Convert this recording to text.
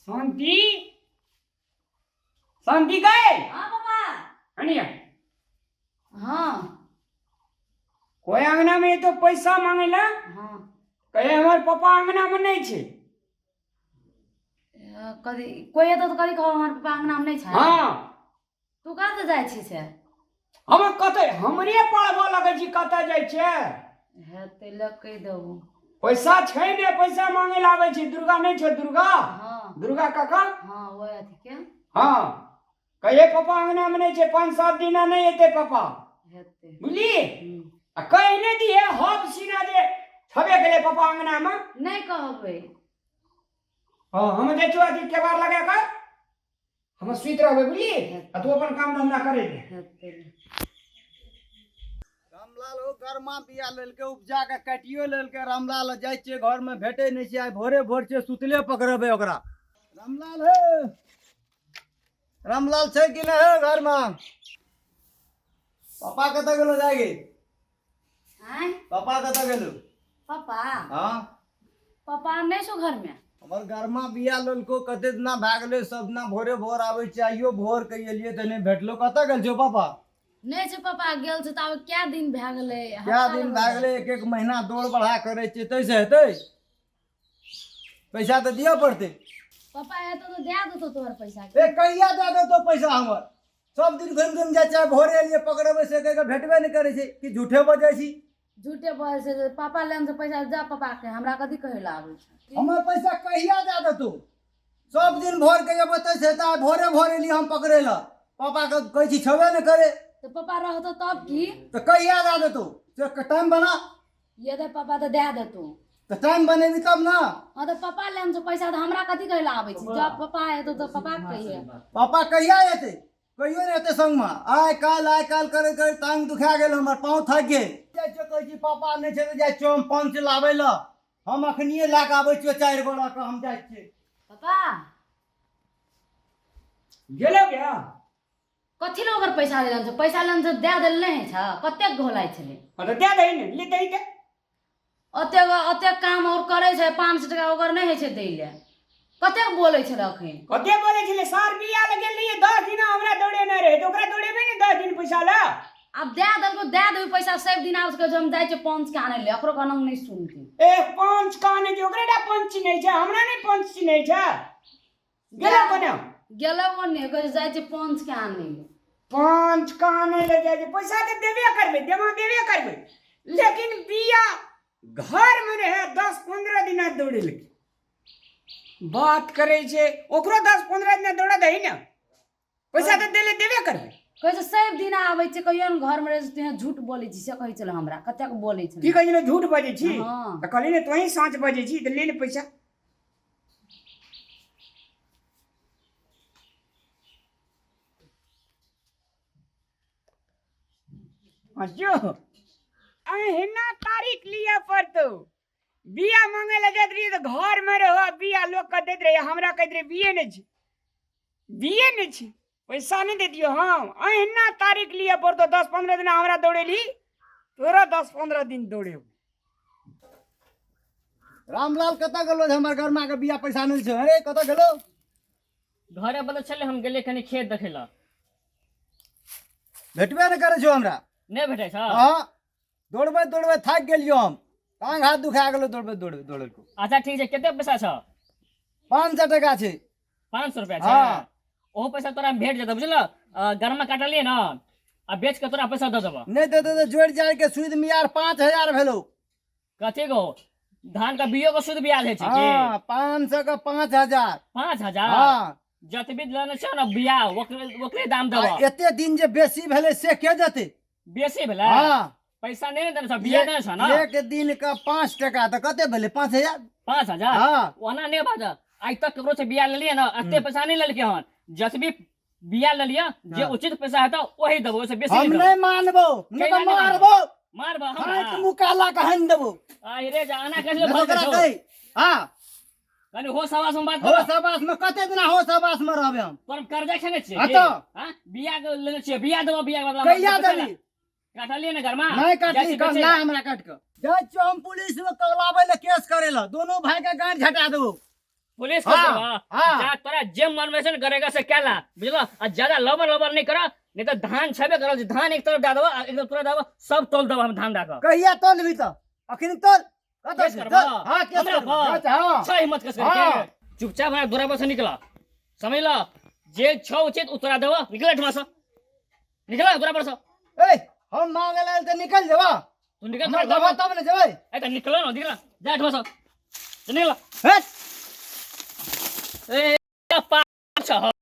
शांति, शांति गए। हाँ पापा। अनिया। हाँ। कोई अंगना में तो पैसा मांगेला? हाँ। कहे हमार पापा अंगना में नहीं छे। कदी कोई एतौ तऽ कदी कहब हमर पापा अंगना में नहीं छै। हाँ। तू कतऽ जाइ छी से? हम कतऽ हमरे पढ़बऽ लगै छी, कतऽ जाइ छै? हेतै लऽ कहि देबो। पैसा छै ने, पैसा मांगे ला आबै छी। दुर्गा नहि छौ दुर्गा? हाँ। दुर्गा काका। हाँ, ओहि अथी के। हाँ, कहिए पापा अंगना में नहीं छै, 5-7 दिन नहीं एतै पापा। हेतै। बुझली? आ कहि नहि दिहे हब सीना जे छबे गेलै पापा अंगना में। नहीं कहबै। हाँ, हम जाइ छियौ अथी केबाड़ लगा कऽ हम सुति रहबै, बुझली? आ तू अपन काम धंधा करे दे। हेतै। रामलाल हो गरमा बिया लेलकै, उपजा के काटियो लेलकै। रामलाल जाइ छियै घरमे भेटै नहि छै, आइ भोरे भोर छियै सुतले पकड़बै ओकरा। रामलाल हे, रामलाल छै कि नहि हे घरमे? पापा कतऽ गेलो जाइ गे? आँय? पापा कतऽ गेलो? पापा? हाँ। पापा नहि छौ घरमे। हमर गरमा बिया लेलको कते दिना भए गेलै, सब दिना भोरे भोर आबै छै, आइयो भोर के एलियै तऽ नहि भेटलो। कतऽ गेल छौ पापा? नहि छै पापा, गेल छै तऽ आब कै दिन भए गेलै? कै दिन भए गेलै? एक एक महीना दौड़ बढ़ा करै छियै, ताहिसँ हेतै? पैसा तऽ दिअ पड़तै। पापा एतौ तऽ दए देतौ तोहर पैसा। ए कहिया दए देतौ पैसा हमर? सब दिन घुमि घुमि जाइ छै, भोरे एलियै पकड़बै से कहि कऽ भेटबे नहि करै छै। कि झूठे बजै छी? झूठे बजै छै जे पापा लेन से पैसा जा पापा के, हमरा कथी कहै लए आबै छै? हमर पैसा कहिया दए देतौ? सब दिन भोर के एबो तै से तऽ भोरे भोर एलियै हम पकड़ै लए, पापा के कहै छी छेबे नहि करे। तऽ पापा रहतौ तब की? तऽ कहिया दए देतौ से टाइम बना। ये पापा तऽ दए देतौ। तऽ टाइम बनेबी तब ना। हाँ तऽ पापा लेन से पैसा तऽ हमरा कथी कहै लए आबै छै? जब पापा एतौ तऽ पापा के कहिए। पापा कहिया एतै? कहियो नहि एतै संगमे। आइ काल्हि आइ काल्हि करैत करैत टांग दुखा गेल हमर, पाँव थाकि गेल। जाइ छियौ कहै छी पापा नहि छै तऽ जाइ छियौ हम पंच लाबै लए। हम अखनिये लए कऽ आबै छियौ 4 गोरा के, हम जाइ छियै। पापा गेलो गया। कथी लए ओकर पैसा लेलन छै? पैसा लेलन छै दए देल नहि छै, कतेक घोलाइ छलै? हाँ तऽ दए दही ने, ले दही तऽ। ओतेक ओतेक काम और करै छै, 500 टका ओकर नहि होइ छै दै लए। कतेक बोलै छलै अखन? कते बोलै छलै? सार बिया लए गेल रहियै, 10 दिन हमरा दौड़ेने रहै, तऽ ओकरा दौड़ेबै ने 10 दिन पैसा लए? आब दए देलको, दए देबै पैसा सब दिन। आब कहै छै हम जाइ छियै पंच के आनै लए, ओकरो कहलहुँ नहि सुनतै। ए पंच के आनै छै, ओकरे टा पंच चिन्है छै, हमरा नहि पंच चिन्है छै। गेलो कोने? गेलो ओने, कहै छै जाइ छियै पंच के आनै लए। पंच के आनै लए जाइ छै। पैसा तऽ देबे करबै, देमा देबे करबै, लेकिन बिया घरमे रहै 10-15 दिना दौड़ेलकै। बात करै छै, ओकरो 10-15 दिना दौड़ा दही ने, पैसा तऽ देले देबे करबै। कहै छै सब दिन आबै छै, कहियो ने घरमे रहै छै, तोहे झूठ बोलै छी से कहै छलै हमरा, कतेक बोलै छलै। की कहै छलै? झूठ बजै छी? हाँ। तऽ कहली ने तोही साँच बजै छी, तऽ ले ले पैसा। जो अहिना तारीख लिअ पड़तौ। बिया मांगे लए जाइत रहियै तऽ घरमे रहो, बिया लोकके दैत रहियै, हमरा कहैत रहै बिये नहि छै, बिये नहि छै, पैसा नहि दैतियौ हम। अहिना तारीख लिअ पड़तौ। 10-15 दिन हमरा दौड़ेली, तोरा 10-15 दिन दौड़ेबौ। रामलाल कतऽ गेलो जे हमर गरमा के बिया पैसा नहि छै? अरे कतऽ गेलो? घरे बला छलै, हम गेलियै कनि खेत देखै लए। भेटबे नहि करै छौ हमरा। नहि भेटै छौ? हँ, दौड़बैत दौड़बैत थाकि गेलियौ हम, टांग हाथ दुखा गेलो दौड़बैत दौड़बैत दौड़ैत। अच्छा ठीक छै, कते पैसा छौ? 500 टका छै। 500 रुपया छै? हाँ। ओहो पैसा तोरा भेट जेतौ, बुझल? गरमा काटलियै ने, आ बेच के तोरा पैसा दऽ देबऽ। नहि देतौ तऽ जोड़ि जाड़ि के सूद मियार 5000 भेलौ। कथी गो धान के बियो के सूद बियाज होइ छै की? हाँ, 500 के 5000। 5000? हाँ। जतबी लेने छै ने बिया, ओकरे ओकरे दाम आ देबऽ। एते दिन जे बेसी भेलै से के देतै? बेसी भेलै? हाँ। पैसा नहि ने देने छौ, बिया देने छौ ने। एक दिन के 5 टका तऽ कते भेलै? 5000। 5000? हाँ। ओना नहि बाजऽ, आइ तक ककरो से बिया लेलियै ने, एते पैसा नहि लेलकै हन। जतबी बिया लेलियै जे हाँ। उचित पैसा हेतौ ओही देबो, ओहिसँ बेसी हम नहि देबो। नहि मानबो, नहि कैला तऽ नहि मारबो। मारबो हमरा? हाथ मुकाला के हानि देबो। आइ रे जा, एना कैसे नहि भऽ ओकरा जेतौ? कहि। हाँ। कनि होश हवास में बात होश कर। हवास में कते दिना होश हवास में रहबे हम? तोर कर्जा खेने छियै हाँ की? तऽ। हाँ? बिया के लेने छियै, बिया देबो, बिया के बदला कहिया पैसा देबी? काटलियै ने घरमा? नहीं जाइ काटली। छी कल बेचै ना लए। हमरा काट के जाइ छियौ हम पुलिस में कहलाबै ले, केस करे ले, दोनों भाई के गांड झटा देबो। पुलिस के हाँ, करबा हाँ। जा तोरा जे मन में से न करेगा से केला बुझलो। आ ज्यादा लबर लबर नहीं करा, नहीं तो धान छेबे करल छै, धान एक तरफ दए देबो आ एक तरफ तोरा देबो, सब तोल देबो हम धान दए कऽ। कहिया तोल लेबही तऽ? अखनी तोल। कतऽ केस छै? करबा? चल। हाँ, केस हमरा करबा। पर? अच्छा, हाँ। छै हिम्मत केस करके? हाँ। चुपचाप हमरा दुरा पर से निकला, समझ ल। जे छौ उचित उ तोरा देबो, निकल एठमा से, निकल दुरा पर से। ए, हम मांगे लायल तऽ निकल जेबा। तू निकल, हमरा तोरा देबा देबो। तब ने जेबै। ए तऽ निकल न, निकल जा एठमा से, निकल। हेट। ए, पाप छ।